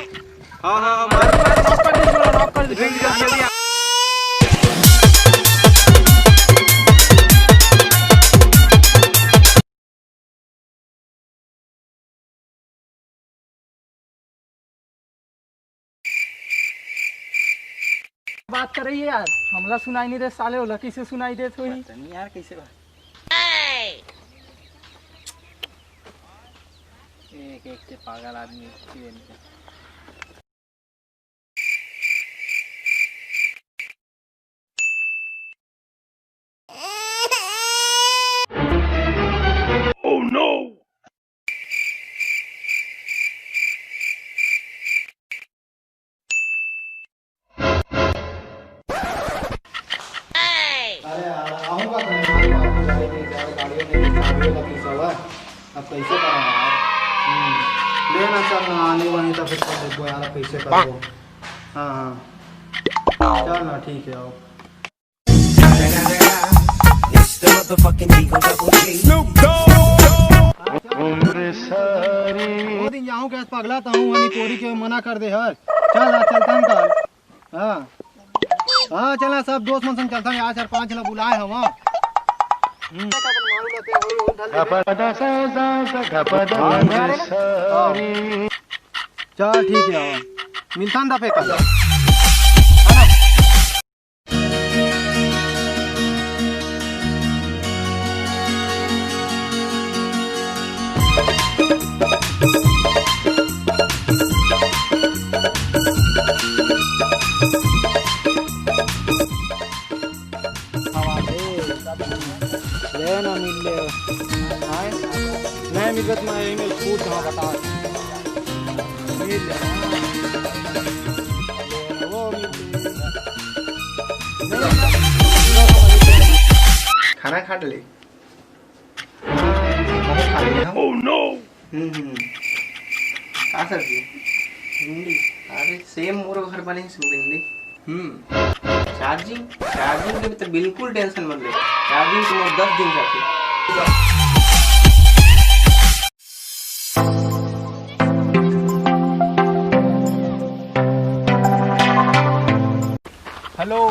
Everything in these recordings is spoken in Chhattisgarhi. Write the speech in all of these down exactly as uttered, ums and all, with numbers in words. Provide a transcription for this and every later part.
हाँ, हाँ, हाँ, मार, मार, मार, मार, मार, मार, मार, मार, मार, मार, मार, बात करई यार, हमला सुनाई नहीं दे साले, ओला कइसे सुनाई देत होही? पता नहीं यार, कइसे बात। एक, एक से पागल आदमी। अरे यार, आहूँ का तुम्हें मार मार के गाड़ी में जा, गाड़ियों में भी चाबियों का पीछा हुआ। अब कैसे करें यार? हम्म। ले ना, चल ना, आने वाले तो फिर कर देबो यार, अब कैसे करबो? हाँ, हाँ। चल ना, ठीक है, आओ। वो दिन जाहूँ के पगला, तहूँ वनी कोरी के मना कर दे हर। चल, आज चलता हूँ कल। हाँ। हाँ, चला, सब दोस्त मन संग चलथन यार, चार पांच ला बुलाए हवा। हम्म। चल, ठीक है, हाँ। मिलथन दा पे कल। ले ना मिल ले। आए? नहीं मिलत, मैं यही में छूट जहाँ बता। मिल ले। वो मिल ले। खाना खा ले। खाना खा लिया। हम्म, हम्म। का सब्जी? भिंडी। अरे, सेम मोरो घर बने हे, भिंडी। हम्म। चार्जिंग, चार्जिंग के तो बिल्कुल टेंशन मत ले। चार्जिंग तो मोर दस दिन जाथे। हेलो।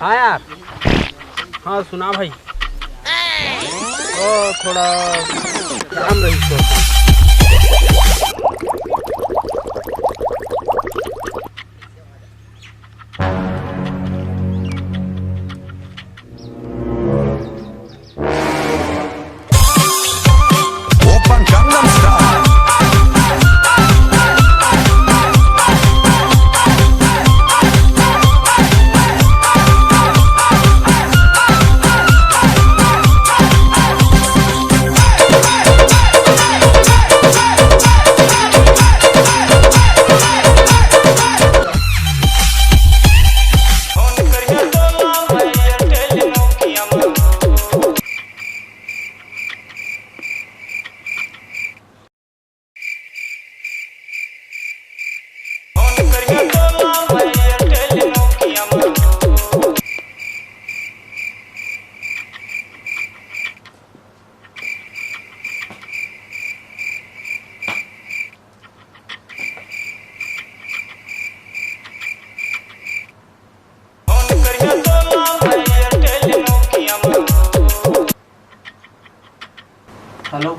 हाँ यार। हाँ, सुना भाई। ओ, थोड़ा काम रही तो। हेलो।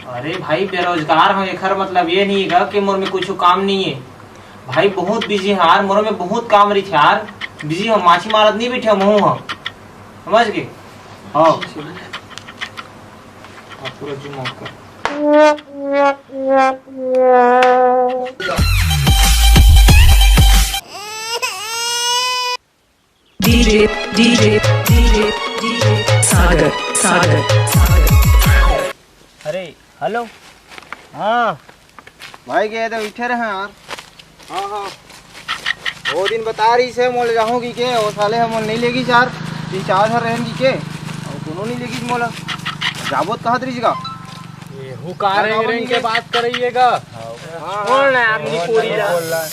अरे भाई, बेरोजगार हूँ, एखर मतलब ये नहीं है कि मोर में कुछ काम नहीं है। भाई, बहुत बिजी है यार, मोर में बहुत काम रही यार। बिजी हूँ, माछी मारत नहीं बैठे हूँ, हूँ। समझ गए? हाँ। आप पूरा zoom out कर। डीजे, डीजे, डीजे, डीजे, सागर, सागर, सागर। अरे, हेलो। हाँ। भाई, के तो इठे रहे यार। हाँ, हाँ। वो दिन बता रही से मोल जाहूँ की के, वो साले हम मोल नहीं लेगी यार। तीन चार घर रहन की के, और कोनो नहीं लेगी मोला। जाबो तो कहत रही का? ये हुकार रंग रंग के बात करइएगा। हाँ, हाँ। बोल ना, अपनी पूरी जा। बोल रहा है।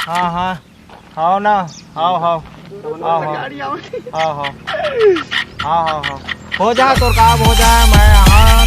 हाँ, हाँ, आओ ना, आओ, आओ, आओ, आओ, आओ, आओ, आओ, आओ, हो जा तोर काम, हो जा, मैं यहाँ